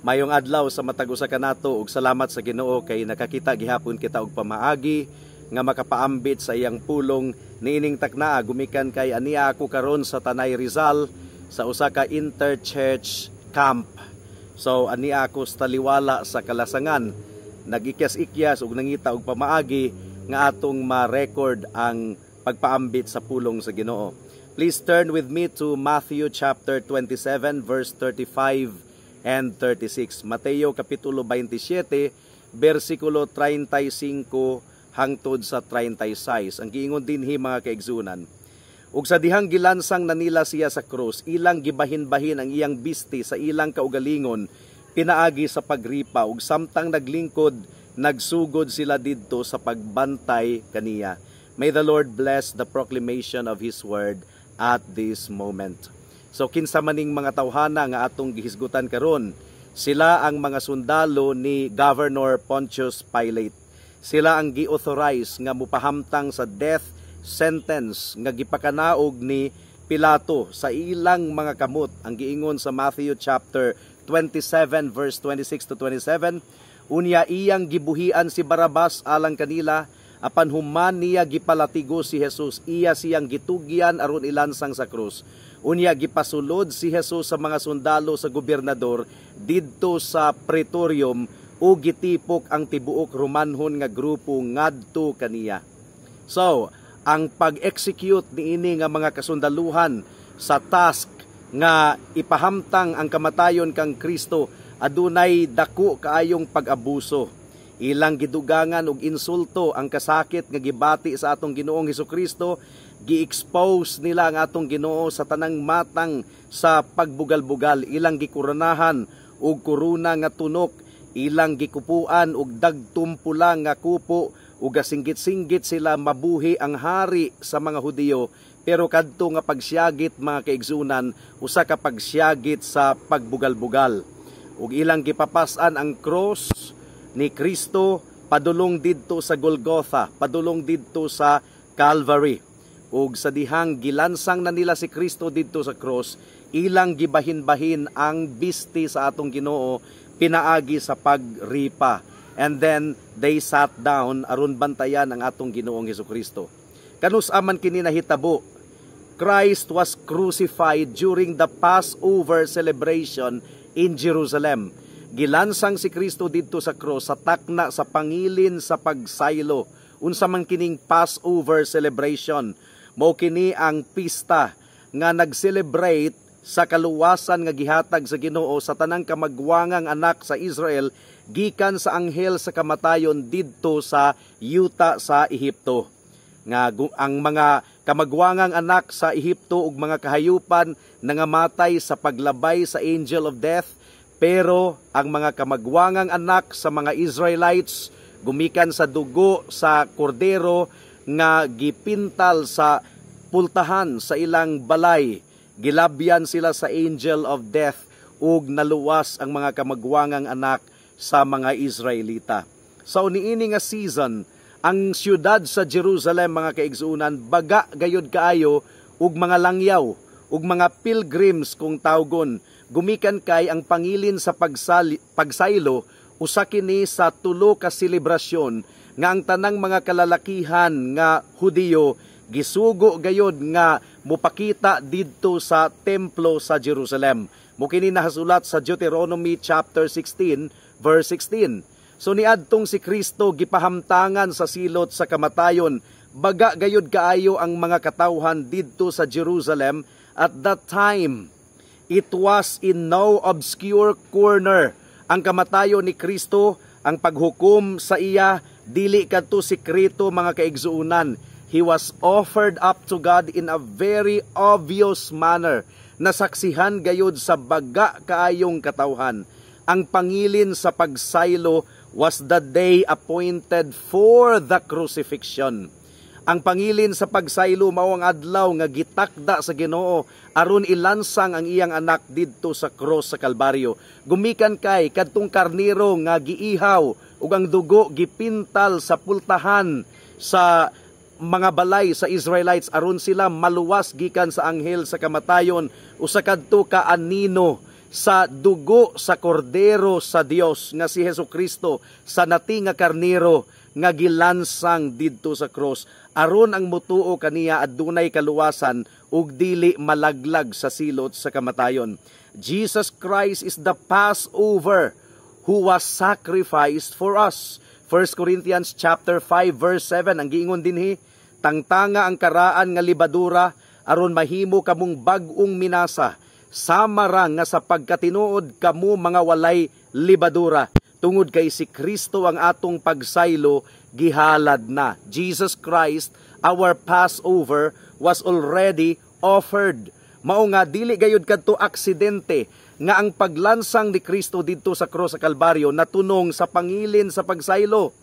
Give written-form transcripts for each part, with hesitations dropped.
Mayong adlaw sa matag usa kanato ug salamat sa Ginoo kay nakakita gihapon kita og pamaagi nga makapaambit sa iyang pulong niining taknaa, gumikan kay ania ako karon sa Tanay, Rizal, sa usa ka interchurch camp. So ania ako sa taliwala sa kalasangan, nagikyas-ikyas ug nangita og pamaagi nga atong ma-record ang pagpaambit sa pulong sa Ginoo. Please turn with me to Matthew chapter 27 verse 35 and 36. Mateo kapitulo 27 versikulo 35 hangtod sa 36. Ang giingon dinhi, mga kaigsunan: "Ug sa dihang gilansang na nila siya sa krus, ilang gibahin-bahin ang iyang bisti sa ilang kaugalingon pinaagi sa pagripa, ug samtang naglingkod, nagsugod sila didto sa pagbantay kaniya." May the Lord bless the proclamation of His word at this moment. So kinsa maning mga tawhana nga atong gihisgutan karon? Sila ang mga sundalo ni Governor Pontius Pilate. Sila ang gi-authorize nga mupahamtang sa death sentence nga gipakanaog ni Pilato sa ilang mga kamot. Ang giingon sa Matthew chapter 27 verse 26 to 27, "Unya iyang gibuhian si Barabas alang kanila, apan human niya gipalatigo si Jesus, iya siyang gitugyan aron ilansang sa krus. Unya gipasulod si Jesus sa mga sundalo sa gobernador didto sa Praetorium ug gitipok ang tibuok Romanhon nga grupo ngadto kaniya." So, ang pag-execute niini nga mga kasundaluhan sa task nga ipahamtang ang kamatayon kang Kristo adunay dako kaayong pag-abuso. Ilang gidugangan og insulto ang kasakit nga gibati sa atong Ginoong Hesukristo. Gi-expose nila ang atong Ginoo sa tanang matang sa pagbugal-bugal. Ilang gikoronahan og korona nga tunok, ilang gikupuan og dagtum pula nga kupo ug gasinggit-singgit sila, "Mabuhi ang hari sa mga Hudiyo!" Pero kadto nga pagsyagit, mga kaigsunan, usa ka pagsyagit sa pagbugal-bugal. Ug ilang gipapas-an ang cross ni Kristo padulong didto sa Golgotha, padulong didto sa Calvary. Ug sa dihang gilansang na nila si Kristo didto sa cross, ilang gibahin-bahin ang bisti sa atong Ginoo pinaagi sa pagripa. And then they sat down aron bantayan ang atong Ginoong Hesukristo. Kanus-a man kini nahitabo? Christ was crucified during the Passover celebration in Jerusalem. Gilansang si Kristo didto sa cross sa takna sa pangilin sa pagsaylo. Unsa man kining Passover celebration? Mao kini ang pista nga nag-celebrate sa kaluwasan nga gihatag sa Ginoo sa tanang kamagwangang anak sa Israel gikan sa anghel sa kamatayon didto sa yuta sa Ehipto. Nga ang mga kamagwangang anak sa Ehipto ug mga kahayupan nangamatay sa paglabay sa angel of death, pero ang mga kamagwangang anak sa mga Israelites, gumikan sa dugo sa kordero nga gipintal sa pultahan sa ilang balay, gilabyan sila sa angel of death ug naluwas ang mga kamagwangang anak sa mga Israelita. Sa niini nga season, ang siyudad sa Jerusalem, mga kaigsuonan, baga gayud kaayo ug mga langyaw ug mga pilgrims kung tawgon, gumikan kay ang pangilin sa pagsaylo usa kini sa tulo ka selebrasyon nga ang tanang mga kalalakihan nga Hudiyo gisugo gayod nga mupakita didto sa templo sa Jerusalem. Mao kini nahasulat sa Deuteronomy chapter 16 verse 16. So niadtong si Kristo gipahamtangan sa silot sa kamatayon, baga gayud kaayo ang mga katawhan didto sa Jerusalem at that time. It was in no obscure corner ang kamatayon ni Kristo, ang paghukom sa iya, dili kadto sekreto, mga kaigsuonan. He was offered up to God in a very obvious manner. Nasaksihan gayud sa baga kaayong katawhan. Ang pangilin sa pagsaylo was the day appointed for the crucifixion. Ang pangilin sa pagsaylo mao ang adlaw nga gitakda sa Ginoo aron ilansang ang iyang anak didto sa cross sa Kalbaryo. Gumikan kay kadtong karniro nga giihaw ug ang dugo gipintal sa pultahan sa mga balay sa Israelites aron sila maluwas gikan sa anghel sa kamatayon, usa kadto ka anino. sa dugo sa Kordero sa Dios nga si Hesus Kristo, sa nati nga karnero nga gilansang didto sa cross aron ang mutuo kaniya adunay kaluwasan ug dili malaglag sa silot sa kamatayon. Jesus Christ is the Passover who was sacrificed for us. 1 Corinthians chapter 5 verse 7 ang giingon dinhi, "Tangtanga ang karaan nga libadura aron mahimo kamong bag-ong minasa, sama ra nga sa pagkatinuod kamo mga walay libadura, tungod kay si Kristo ang atong pagsaylo gihalad na." Jesus Christ, our Passover, was already offered. Mao nga dili gayud kadto aksidente nga ang paglansang ni Kristo didto sa krus sa Kalbaryo natunong sa pangilin sa pagsaylo.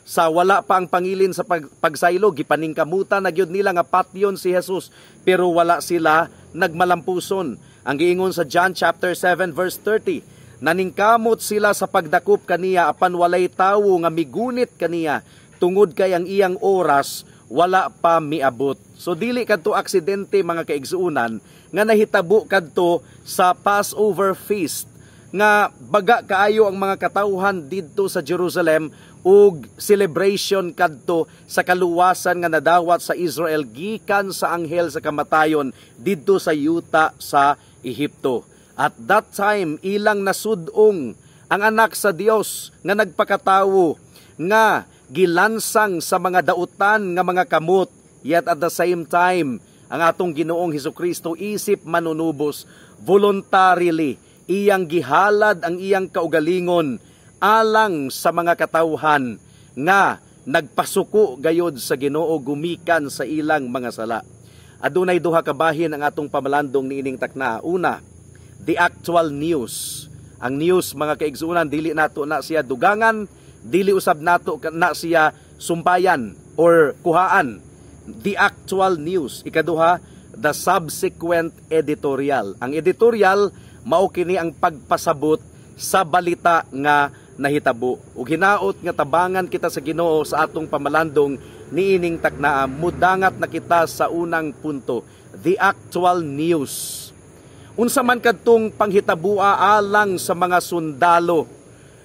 Sa wala pa ang pangilin sa pagsaylo, gipaningkamutan na gyud nila nga patyon si Jesus, pero wala sila nagmalampuson. Ang giingon sa John chapter 7 verse 30, "Naningkamot sila sa pagdakop kaniya, apan walay tawo nga migunit kaniya tungod kay ang iyang oras wala pa miabot." So dili kadto aksidente, mga kaigsuonan, nga nahitabo kadto sa Passover feast nga baga kaayo ang mga katawhan didto sa Jerusalem ug celebration kadto sa kaluwasan nga nadawat sa Israel gikan sa anghel sa kamatayon didto sa yuta sa Ehipto. At that time, ilang nasudong ang anak sa Dios nga nagpakatawo nga gilansang sa mga dautan nga mga kamot. Yet at the same time, ang atong Ginoong Hesukristo isip manunubos, voluntarily iyang gihalad ang iyang kaugalingon alang sa mga katawhan nga nagpasuko gayod sa Ginoo gumikan sa ilang mga sala. Adunay duha ka bahin ang atong pamalandong niining takna. Una, the actual news. Ang news, mga kaigsuonan, dili nato na siya dugangan, dili usab nato na siya sumpayan or kuhaan. The actual news. Ikaduha, the subsequent editorial. Ang editorial mao kini ang pagpasabot sa balita nga nahitabo. Ug hinaot nga tabangan kita sa Ginoo sa atong pamalandong niining taknaa. Mudangat na kita sa unang punto, the actual news. Unsa man kadtong panghitabua alang sa mga sundalo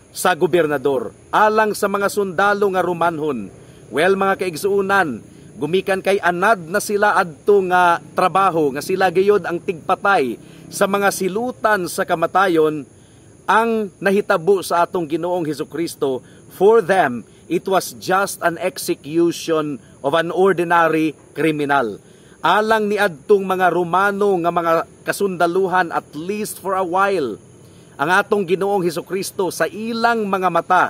sa gobernador, alang sa mga sundalo nga Romanhon? Well, mga kaigsuonan, gumikan kay anad na sila adto nga trabaho nga sila gayod ang tigpatay sa mga silutan sa kamatayon, ang nahitabo sa atong Ginoong Hesukristo, for them it was just an execution of an ordinary criminal. Alang ni adtong mga Romano nga mga kasundaluhan, at least for a while, ang atong Ginoong Hesukristo sa ilang mga mata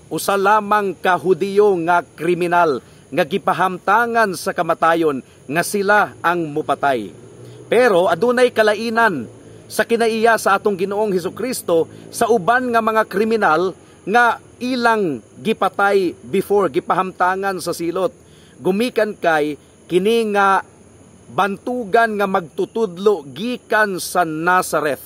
usa lamang ka Hudiyo nga kriminal nga gipahamtangan sa kamatayon nga sila ang mupatay. Pero adunay kalainan sa kinaiya sa atong Ginoong Hesukristo sa uban nga mga kriminal nga ilang gipatay before, gipahamtangan sa silot. Gumikan kay kini nga bantugan nga magtutudlo gikan sa Nazareth,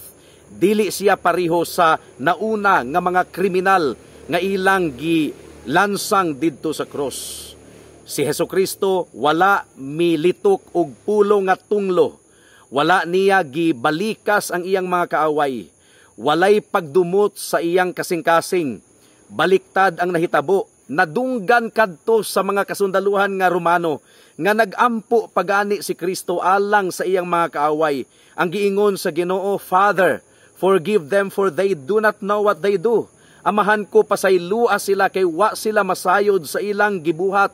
dili siya pareho sa nauna nga mga kriminal nga ilang gilansang didto sa cross. Si Hesukristo wala militok og pulo nga tunglo. Wala niya gibalikas ang iyang mga kaaway. Walay pagdumot sa iyang kasing-kasing. Baliktad ang nahitabo. Nadunggan kadto sa mga kasundaluhan nga Romano nga nagampo pagani si Kristo alang sa iyang mga kaaway. Ang giingon sa Ginoo, "Father, forgive them, for they do not know what they do." "Amahan ko, pasaylua sila kay wa sila masayod sa ilang gibuhat."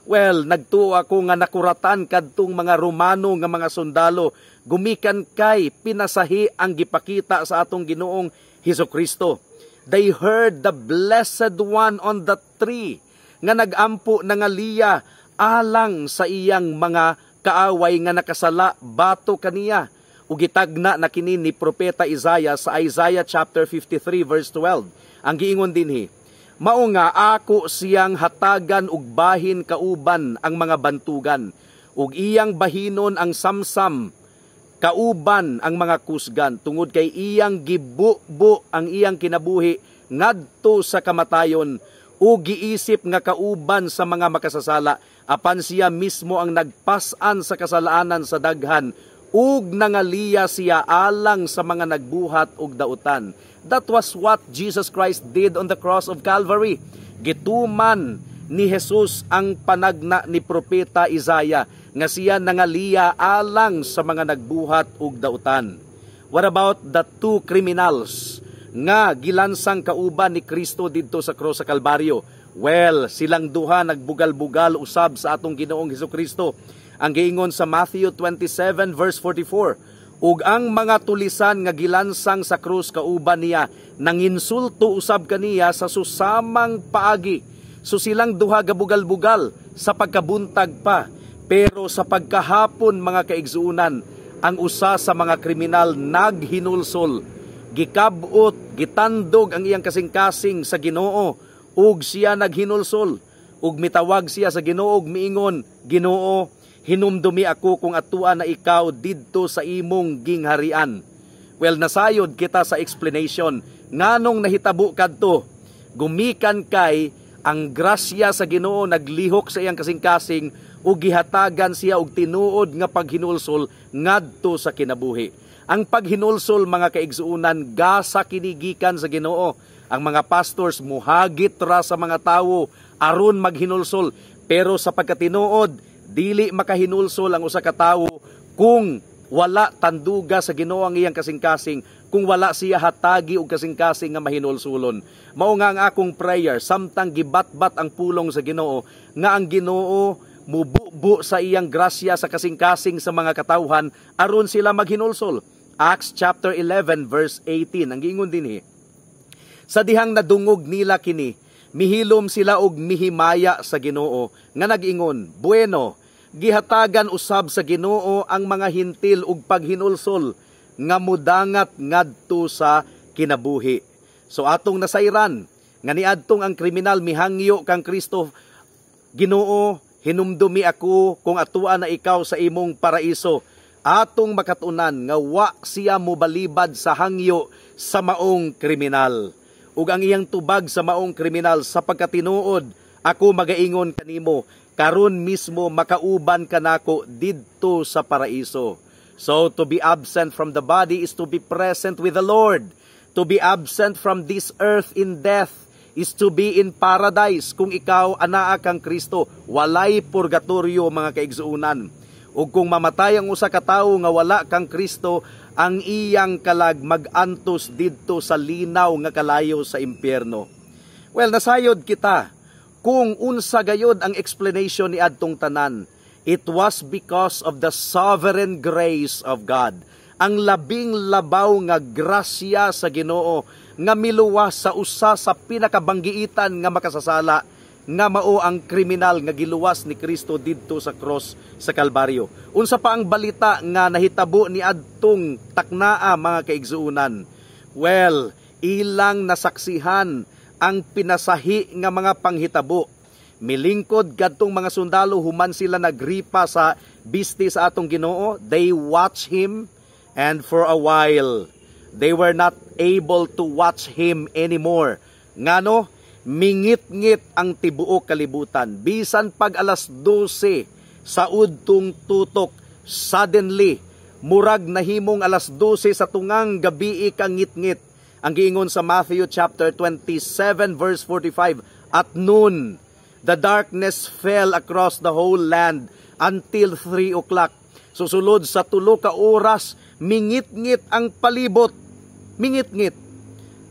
Well, nagtuo ako nga nakuratan kadtong mga Romano nga mga sundalo gumikan kay pinasahi ang gipakita sa atong Ginoong Hesus Kristo. They heard the blessed one on the tree nga nagampo na ngaliya alang sa iyang mga kaaway nga nakasala batok kaniya. Ug gitagna na kini ni Propeta Isaiah sa Isaiah chapter 53 verse 12. Ang giingon dinhi, "Mao nga ako siyang hatagan og bahin kauban ang mga bantugan, ug iyang bahinon ang samsam kauban ang mga kusgan, tungod kay iyang gibubo ang iyang kinabuhi ngadto sa kamatayon ug giisip nga kauban sa mga makasasala, apan siya mismo ang nagpas-an sa kasalanan sa daghan ug Ug nangaliya siya alang sa mga nagbuhat og dautan. That was what Jesus Christ did on the cross of Calvary. Gituman ni Jesus ang panagna ni Propeta Isaiah nga siya nangaliya alang sa mga nagbuhat og dautan. What about the two criminals nga gilansang kauban ni Kristo didto sa cross sa Kalbaryo? Well, silang duha nagbugal-bugal usab sa atong Ginoong Hesukristo. Ang giingon sa Matthew 27 verse 44, ug ang mga tulisan nga gilansang sa krus kauban niya nanginsulto usab kaniya sa susamang paagi. So silang duha gabugal-bugal sa pagkabuntag pa, pero sa pagkahapon, mga kaigsuunan, ang usa sa mga kriminal naghinulsol, gikab-ot, gitandog ang iyang kasing-kasing sa Ginoo ug siya naghinulsol ug mitawag siya sa Ginoo ug miingon, "Ginoo, hinumdumi ako kung atua na ikaw didto sa imong gingharian." Well, nasayod kita sa explanation nganong nahitabo kadto. Gumikan kay ang grasya sa Ginoo naglihok sa iyang kasing-kasing ug gihatagan siya og tinuod nga paghinulsol ngadto sa kinabuhi. Ang paghinulsol, mga kaigsuunan, gasa kini gikan sa Ginoo. Ang mga pastors muhagit ra sa mga tawo aron maghinulsol, pero sa pagkatinuod, dili makahinulsol ang usa ka tawo kung wala tanduga sa Ginoo ang iyang kasing-kasing, kung wala siya hatagi og kasing-kasing nga mahinulsulon. Mao nga ang akong prayer samtang gibatbat ang pulong sa Ginoo, nga ang Ginoo mububo sa iyang grasya sa kasing-kasing sa mga katawhan aron sila maghinulsol. Acts chapter 11 verse 18, ang giingon dinhi, "Sa dihang nadungog nila kini, mihilom sila og mihimaya sa Ginoo nga nag-ingon, 'Bueno, gihatagan usab sa Ginoo ang mga Hentil og paghinulsol nga mudangat ngadto sa kinabuhi.'" So atong nasayran nga niadtong ang kriminal mihangyo kang Kristo, "Ginoo, hinumdumi ako kung atua na ikaw sa imong paraiso." Atong makatunan nga wa siya mobalibad sa hangyo sa maong kriminal. Ug ang iyang tubag sa maong kriminal, "Sa pagkatinuod, ako magaingon kanimo, karon mismo makauban kanako didto sa paraiso." So to be absent from the body is to be present with the Lord. To be absent from this earth in death is to be in paradise. Kung ikaw anaa kang Kristo, walay purgatorio, mga kaigsuunan. Ug kung mamatay ang usa ka tawo nga wala kang Kristo, ang iyang kalag magantos didto sa linaw nga kalayo sa impyerno. Well, nasayod kita kung unsa gayod ang explanation ni adtong tanan. It was because of the sovereign grace of God. Ang labing labaw nga grasya sa Ginoo nga miluwas sa usa sa pinakabanggiitan nga makasasala, nga mao ang kriminal nga giluwas ni Kristo didto sa cross sa Kalbaryo. Unsa pa ang balita nga nahitabo ni adtong taknaa, mga kaigsuunan? Well, ilang nasaksihan ang pinasahi nga mga panghitabo. Milingkod kadtong mga sundalo human sila nagripa sa bisti sa atong Ginoo. They watch him, and for a while they were not able to watch him anymore. Ngano? Mingit-ngit ang tibuok kalibutan. Bisan pag alas 12 sa udtong tutok, suddenly, murag nahimong alas 12 sa tungang gabi kang ngit-ngit. Ang giingon sa Matthew chapter 27 verse 45, "At noon, the darkness fell across the whole land until 3 o'clock." Susulod sa 3 ka oras, mingit-ngit ang palibot. Mingit-ngit.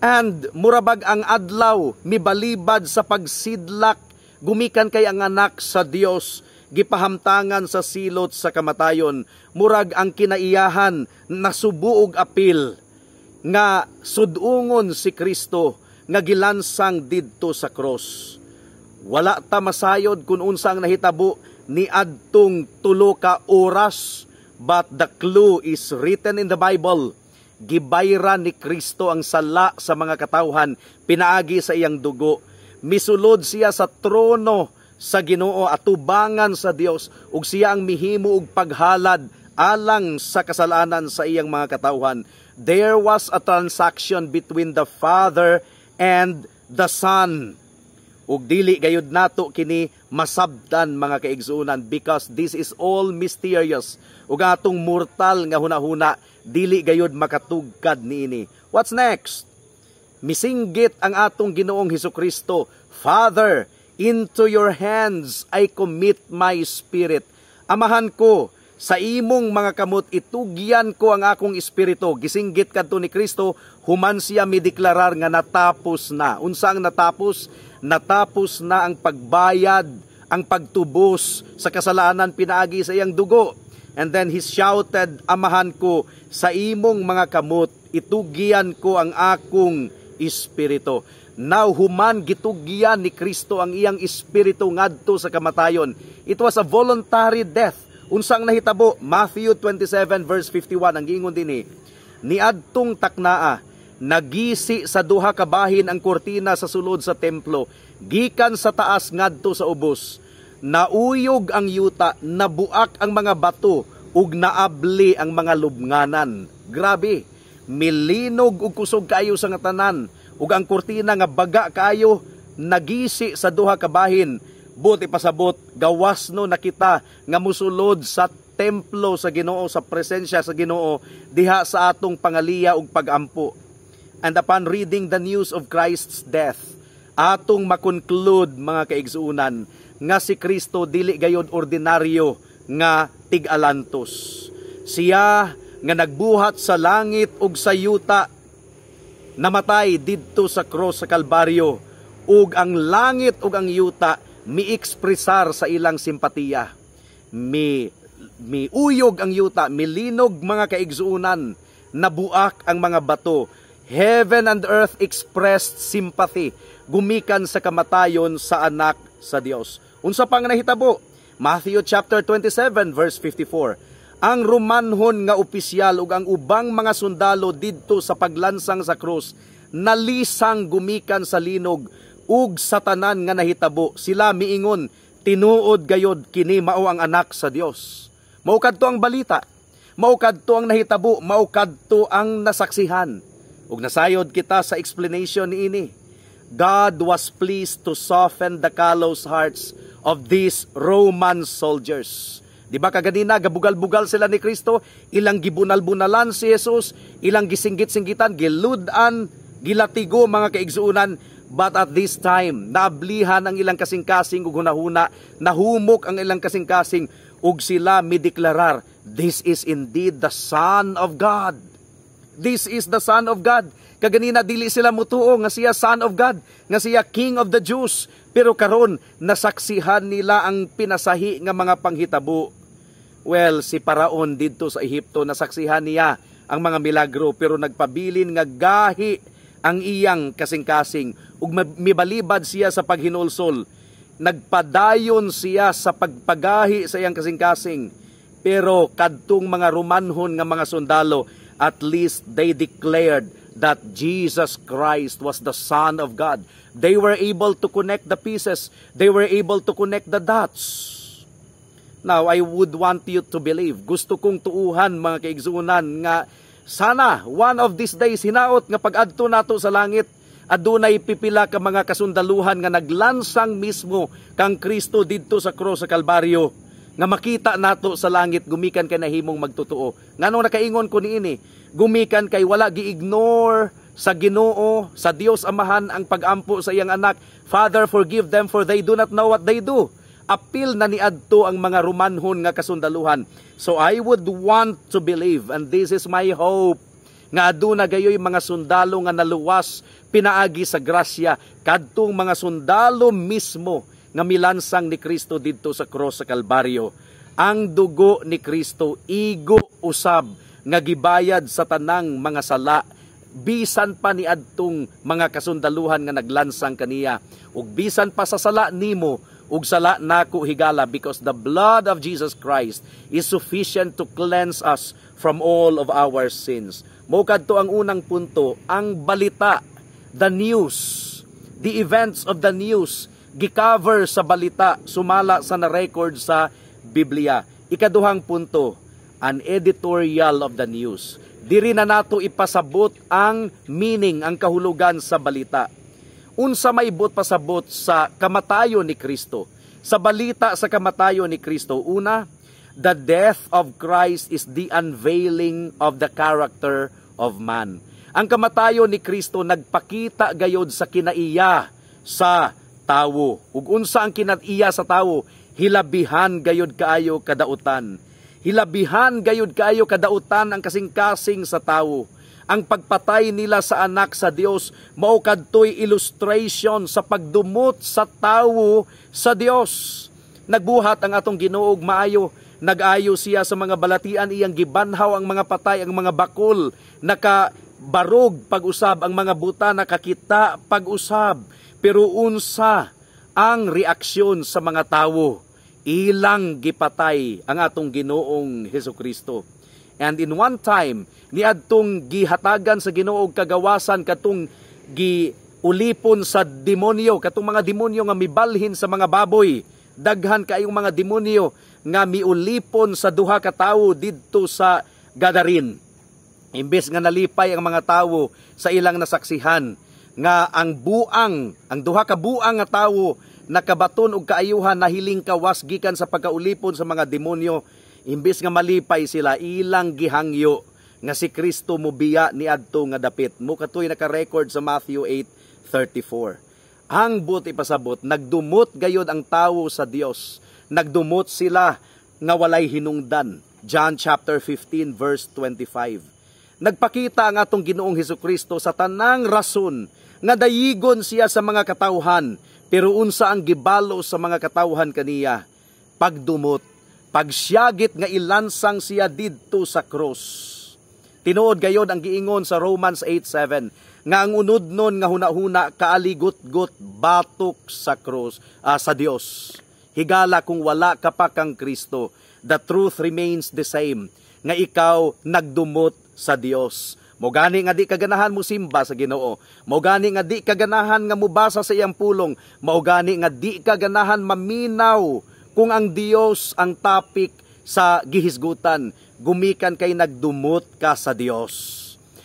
And murabag ang adlaw mibalibad sa pagsidlak gumikan kay ang anak sa Dios gipahamtangan sa silot sa kamatayon. Murag ang kinaiyahan nasubo og apil nga sudungon si Kristo nga gilansang didto sa cross. Wala ta masayod kung unsa ang nahitabo ni adtong 3 ka oras, but the clue is written in the Bible. Gibayran ni Kristo ang sala sa mga katawhan pinaagi sa iyang dugo. Misulod siya sa trono sa Ginoo, atubangan sa Dios, ug siya ang mihimo og paghalad alang sa kasalanan sa iyang mga katawhan. There was a transaction between the Father and the Son. Ug dili gayud nato kini masabtan, mga kaigsuonan, because this is all mysterious. Ug atong mortal nga hunahuna dili gayud makatugkad niini. What's next? Misinggit ang atong Ginoong Hesukristo, "Father, into your hands I commit my spirit." "Amahan ko, sa imong mga kamot itugyan ko ang akong espiritu." Gisinggit kadto ni Kristo human siya mideklarar nga natapos na. Unsa ang natapos? Natapos na ang pagbayad, ang pagtubos sa kasalanan pinaagi sa iyang dugo. And then he shouted, "Amahan ko, sa imong mga kamot itugyan ko ang akong espiritu." Now, human gitugyan ni Kristo ang iyang espiritu ngadto sa kamatayon, it was a voluntary death. Unsang nahitabo? Matthew 27 verse 51 ang giingon dinhi. Niadtong taknaa, nagisi sa duha ka bahin ang kurtina sa sulod sa templo, gikan sa taas ngadto sa ubos. Nauyog ang yuta, nabuak ang mga bato ug naabli ang mga lubnganan. Grabe. Milinog og kusog kaayo sa nga tanan ug ang kurtina nga baga kaayo nagisi sa duha ka bahin. Buot ipasabot, gawas no nakita nga musulod sa templo sa Ginoo, sa presensya sa Ginoo diha sa atong pangaliya ug pagampo. And upon reading the news of Christ's death, atong makonclude, mga kaigsuunan, nga si Kristo dili gayod ordinaryo nga tig-alantos. Siya nga nagbuhat sa langit ug sa yuta, namatay didto sa cross sa Kalbaryo, ug ang langit ug ang yuta mi-ekspresar sa ilang simpatiya. Mi uyog ang yuta, milinog, mga kaigsuunan, nabuak ang mga bato. Heaven and earth expressed sympathy gumikan sa kamatayon sa anak sa Dios. Unsa pa nga nahitabo? Matthew chapter 27 verse 54. Ang Romanhon nga opisyal ug ang ubang mga sundalo didto sa paglansang sa krus nalisang gumikan sa linog ug sa tanan nga nahitabo. Sila miingon, "Tinuod gayod kini mao ang anak sa Dios." Mao kadto ang balita. Mao kadto ang nahitabo, mao kadto ang nasaksihan. Ug nasayod kita sa explanation niini. God was pleased to soften the callous hearts of these Roman soldiers. Di ba kaganina gabugal-bugal sila ni Kristo, ilang gibunal-bunalan si Jesus, ilang gisinggit-singgitan, gilud-an, gilatigo, mga kaigsuunan? But at this time, naablihan ang ilang kasing-kasing ug hunahuna, nahumok ang ilang kasing-kasing ug sila mideklarar, "This is indeed the Son of God. This is the Son of God." Kaganina dili sila mutuo nga siya Son of God, nga siya King of the Jews. Pero karon nasaksihan nila ang pinasahi nga mga panghitabo. Well, si Paraon didto sa Ehipto, nasaksihan niya ang mga milagro pero nagpabilin nga gahi ang iyang kasing-kasing ug mibalibad siya sa paghinulsol. Nagpadayon siya sa pagpagahi sa iyang kasing-kasing. Pero kadtong mga Romanhon nga mga sundalo, at least they declared that Jesus Christ was the Son of God. They were able to connect the pieces. They were able to connect the dots. Now, I would want you to believe. Gusto kong tuuhan, mga kaigsuunan, nga sana one of these days, hinaot nga pag-adto nato sa langit, adunay pipila ka mga kasundaluhan nga naglansang mismo kang Kristo didto sa krus sa Kalbaryo nga makita nato sa langit gumikan kay nahimong magtotoo. Nganong nakaingon ko niini? Gumikan kay wala gi-ignore sa Ginoo, sa Dios Amahan, ang pagampo sa iyang anak. "Father, forgive them, for they do not know what they do." Apil na niadto ang mga Romanhon nga kasundaluhan. So I would want to believe, and this is my hope, nga aduna gayoy mga sundalo nga naluwas pinaagi sa grasya, kadtong mga sundalo mismo nga milansang ni Kristo didto sa cross sa Kalbaryo. Ang dugo ni Kristo igo usab nga gibayad sa tanang mga sala bisan pa ni adtong mga kasundaluhan nga naglansang kaniya, ug bisan pa sa sala nimo ug sala nako, higala, because the blood of Jesus Christ is sufficient to cleanse us from all of our sins. Mao kadto ang unang punto, ang balita, the news, the events of the news, gicover sa balita sumala sa na-record sa Biblia. Ikaduhang punto, an editorial of the news. Diri na nato ipasabot ang meaning, ang kahulugan sa balita. Unsa may buot pasabot sa kamatayon ni Kristo? Sa balita sa kamatayon ni Kristo, una, the death of Christ is the unveiling of the character of man. Ang kamatayon ni Kristo nagpakita gayod sa kinaiya sa tawo. Ug unsa ang kinaiya sa tawo? Hilabihan gayod kaayo kadautan. Hilabihan gayod kaayo kadautan ang kasing-kasing sa tawo. Ang pagpatay nila sa anak sa Dios mao kadtoy illustration sa pagdumot sa tawo sa Dios. Nagbuhat ang atong Ginoo og maayo, nag-ayo siya sa mga balatian, iyang gibanhaw ang mga patay, ang mga bakol, nakabarog pag-usab, ang mga buta nakakita pag-usab. Pero unsa ang reaksyon sa mga tawo? Ilang gipatay ang atong Ginoong Hesukristo. And in one time, niadtong gihatagan sa Ginoo og kagawasan katong giulipon sa demonyo, katong mga demonyo nga mibalhin sa mga baboy. Daghan kaayong mga demonyo nga miulipon sa duha ka tawo didto sa Gadarin. Imbes nga nalipay ang mga tawo sa ilang nasaksihan nga ang buang, ang duha ka buang nga tawo nakabaton og kaayuhan, nahiling kawas gikan sa pagkaulipon sa mga demonyo, imbes nga malipay sila, ilang gihangyo nga si Kristo mobiya niadto nga dapit. Mao katoy naka-record sa Matthew 8:34. Ang buot ipasabot, nagdumot gayod ang tawo sa Dios. Nagdumot sila nga walay hinungdan. John chapter 15 verse 25. Nagpakita ang atong Ginoong Hesukristo sa tanang rason nga dayigon siya sa mga katawhan, pero unsa ang gibalo sa mga katawhan kaniya? Pagdumot, pagsiyagit nga ilansang siya didto sa krus. Tinuod gayod ang giingon sa Romans 8:7 nga ang unodnon nga hunahuna kaaligot-got batok sa krus, sa Dios. Higala kung wala ka pa kang Kristo, the truth remains the same nga ikaw nagdumot sa Dios. Mao gani nga di ka ganahan mo simba sa Ginoo. Mao gani nga di ka ganahan nga mubasa sa iyang pulong. Mao gani nga di ka ganahan maminaw kung ang Dios ang topic sa gihisgutan, gumikan kay nagdumot ka sa Dios.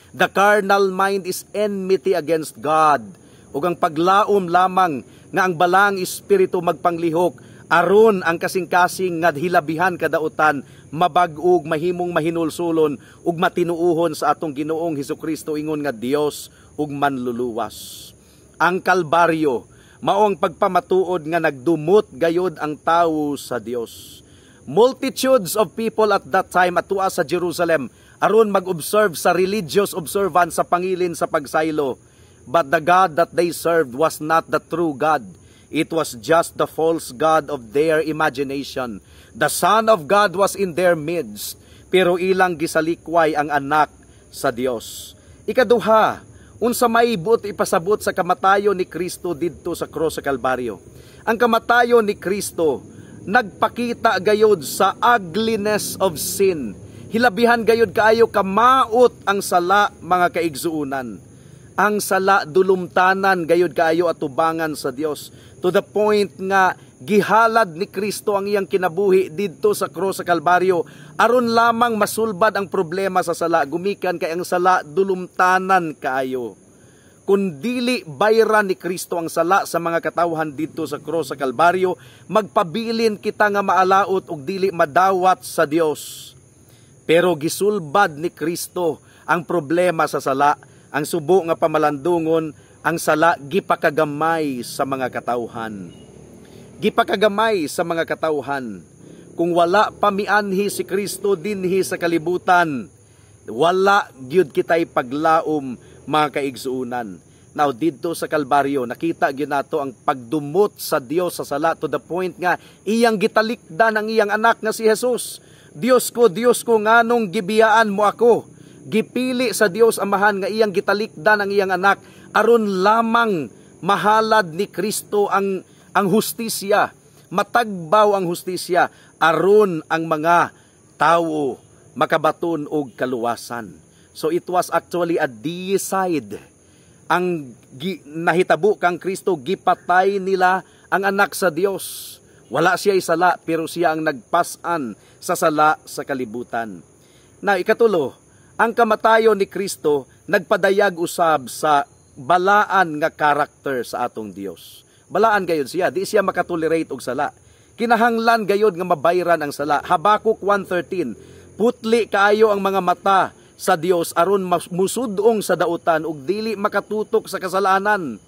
The carnal mind is enmity against God. Ug ang paglaom lamang nga ang Balaang Espiritu magpanglihok aron ang kasing-kasing nga hilabihan kadautan mabag-og, mahimong mahinulsulon ug matinuohon sa atong Ginoong Hesukristo ingon nga Dios ug Manluluwas. Ang Kalbaryo mao ang pagpamatuod nga nagdumot gayod ang tawo sa Dios. Multitudes of people at that time atua sa Jerusalem aron mag-observe sa religious observance sa pangilin sa pagsaylo. But the God that they served was not the true God. It was just the false God of their imagination. The Son of God was in their midst, pero ilang gisalikway ang anak sa Dios. Ikaduha, unsa may buot ipasabot sa kamatayon ni Kristo didto sa krus sa Kalbaryo? Ang kamatayon ni Kristo nagpakita gayod sa ugliness of sin. Hilabihan gayod kaayo kamaot ang sala, mga kaigsuunan. Ang sala dulumtanan gayod kaayo atubangan sa Dios, to the point nga gihalad ni Kristo ang iyang kinabuhi didto sa krus sa Kalbaryo aron lamang masulbad ang problema sa sala, gumikan kay ang sala dulumtanan kaayo. Kung dili bayran ni Kristo ang sala sa mga katawhan didto sa krus sa Kalbaryo, magpabilin kita nga maalaot ug dili madawat sa Dios. Pero gisulbad ni Kristo ang problema sa sala. Ang subo nga pamalandungon, ang sala gipakagamay sa mga katawhan. Gipakagamay sa mga katawhan. Kung wala pa mianhi si Kristo dinhi sa kalibutan, wala gyud kitay paglaom, mga kaigsuunan. Now, didto sa Kalbaryo, nakita gyud nato ang pagdumot sa Dios sa sala to the point nga iyang gitalikdan ang iyang anak nga si Jesus. "Diyos ko, Diyos ko, nganong gibiyaan mo ako?" Gipili sa Dios Amahan nga iyang gitalikdan ang iyang anak aron lamang mahalad ni Kristo ang hustisya, matagbaw ang hustisya aron ang mga tawo makabaton og kaluwasan. So it was actually a deicide ang nahitabo kang Kristo. Gipatay nila ang anak sa Dios. Wala siya sala, pero siya ang nagpasan sa sala sa kalibutan. Na ikatulo, ang kamatayon ni Kristo nagpadayag usab sa balaan nga karakter sa atong Dios. Balaan gayud siya, di siya makatolerate og sala. Kinahanglan gayud nga mabayran ang sala. Habakuk 1:13, putli kaayo ang mga mata sa Dios aron musudong sa dautan ug dili makatutok sa kasalanan.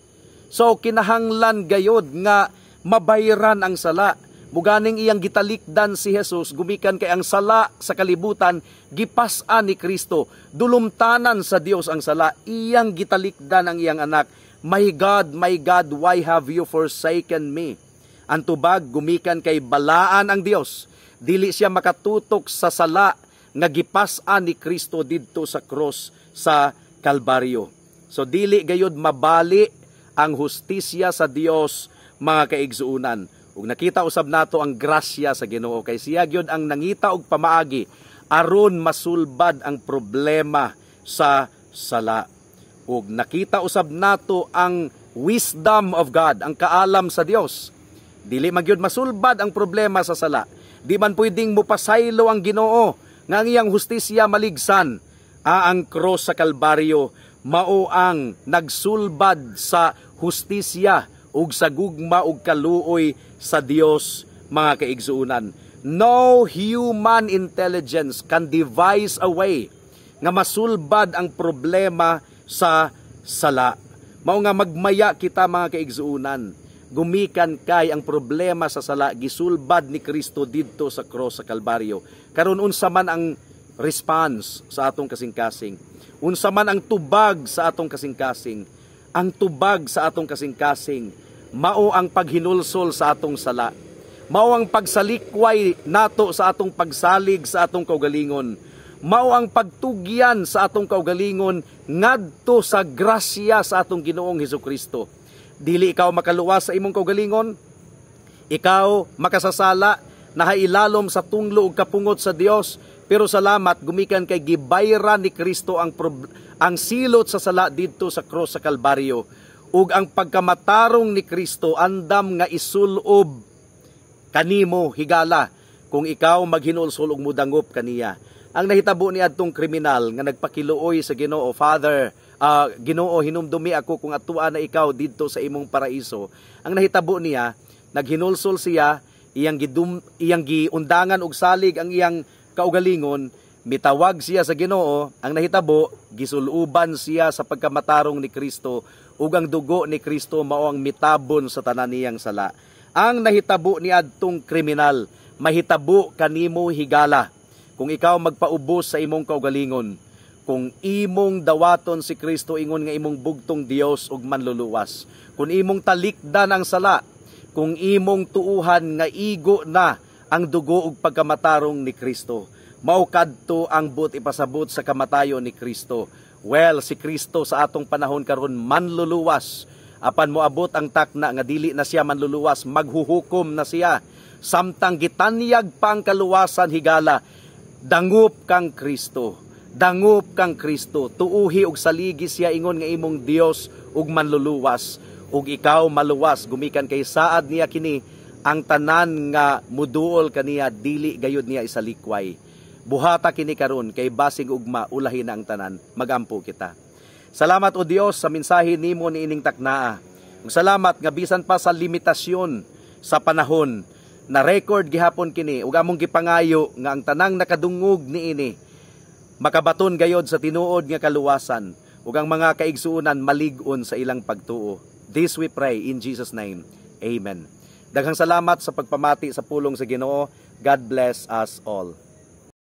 So kinahanglan gayud nga mabayran ang sala. Muganing iyang gitalikdan si Jesus gumikan kay ang sala sa kalibutan gipas-an ni Kristo. Dulumtanan sa Dios ang sala, iyang gitalikdan ang iyang anak. My God, why have you forsaken me?" Ang tubag gumikan kay balaan ang Dios. Dili siya makatutok sa sala nga gipas-an ni Kristo didto sa cross sa Kalbaryo. So dili gayud mabali ang hustisya sa Dios, mga kaigsuonan. Ug nakita usab nato ang grasya sa Ginoo kay siya gyud ang nangita og pamaagi aron masulbad ang problema sa sala. Ug nakita usab nato ang wisdom of God, ang kaalam sa Dios. Dili man gyud masulbad ang problema sa sala. Di man pwedeng mupasaylo ang Ginoo nga ang iyang hustisya maligsan. Ang cross sa Kalbaryo mao ang nagsulbad sa hustisya ug sa gugma ug kaluoy sa Dios, mga kaigsuonan. No human intelligence can devise a way nga masulbad ang problema sa sala. Mao nga magmaya kita, mga kaigsuonan, gumikan kay ang problema sa sala gisulbad ni Kristo didto sa cross sa Kalbaryo. Karon, unsa man ang response sa atong kasing-kasing? Unsa man ang tubag sa atong kasing-kasing? Ang tubag sa atong kasing-kasing mao ang paghinulsol sa atong sala. Mao ang pagsalikway nato sa atong pagsalig sa atong kaugalingon. Mao ang pagtugyan sa atong kaugalingon ngadto sa grasya sa atong Ginoong Hesukristo. Dili ikaw makaluwas sa imong kaugalingon. Ikaw makasasala, nahailalom sa tunglo ug kapungot sa Dios, pero salamat gumikan kay gibayran ni Kristo ang silot sa sala didto sa cross sa Kalbaryo. Ug ang pagkamatarong ni Kristo andam nga isulob kanimo, higala, kung ikaw maghinulsol ug mudangop kaniya. Ang nahitabo ni adtong kriminal nga nagpakiluoy sa Ginoo, "Father, Ginoo, hinumdumi ako kung atua na ikaw didto sa imong paraiso." Ang nahitabo niya, naghinulsol siya, iyang giundangan og salig ang iyang kaugalingon, mitawag siya sa Ginoo. Ang nahitabo, gisuluban siya sa pagkamatarong ni Kristo ug ang dugo ni Kristo mao ang mitabon sa tanan niyang sala. Ang nahitabo ni adtong kriminal, mahitabo kanimo, higala, kung ikaw magpaubos sa imong kaugalingon, kung imong dawaton si Kristo ingon nga imong bugtong Dios ug manluluwas, kung imong talikdan ang sala, kung imong tuuhan nga igo na ang dugo ug pagkamatarong ni Kristo. Mao kadto ang buot ipasabot sa kamatayon ni Kristo. Well, si Kristo sa atong panahon karon manluluwas. Apan moabot ang takna nga dili na siya manluluwas, maghuhukom na siya. Samtang gitanyag pa ang kaluwasan, higala, dangup kang Kristo. Dangup kang Kristo, tuuhi og saligi siya ingon nga imong Dios ug manluluwas, ug ikaw maluwas gumikan kay saad niya kini, ang tanan nga muduol kaniya dili gayud niya isalikway. Buhata kini karon kay basig ugma ulahi na ang tanan. Magampo kita. Salamat, o Dios, sa mensahe nimo niining taknaa. Ug salamat nga bisan pa sa limitasyon sa panahon na record gihapon kini, ug among gipangayo nga ang tanang nakadungog niini makabaton gayod sa tinuod nga kaluwasan ug ang mga kaigsuonan malig-on sa ilang pagtuo. This we pray in Jesus' name. Amen. Daghang salamat sa pagpamati sa pulong sa Ginoo. God bless us all.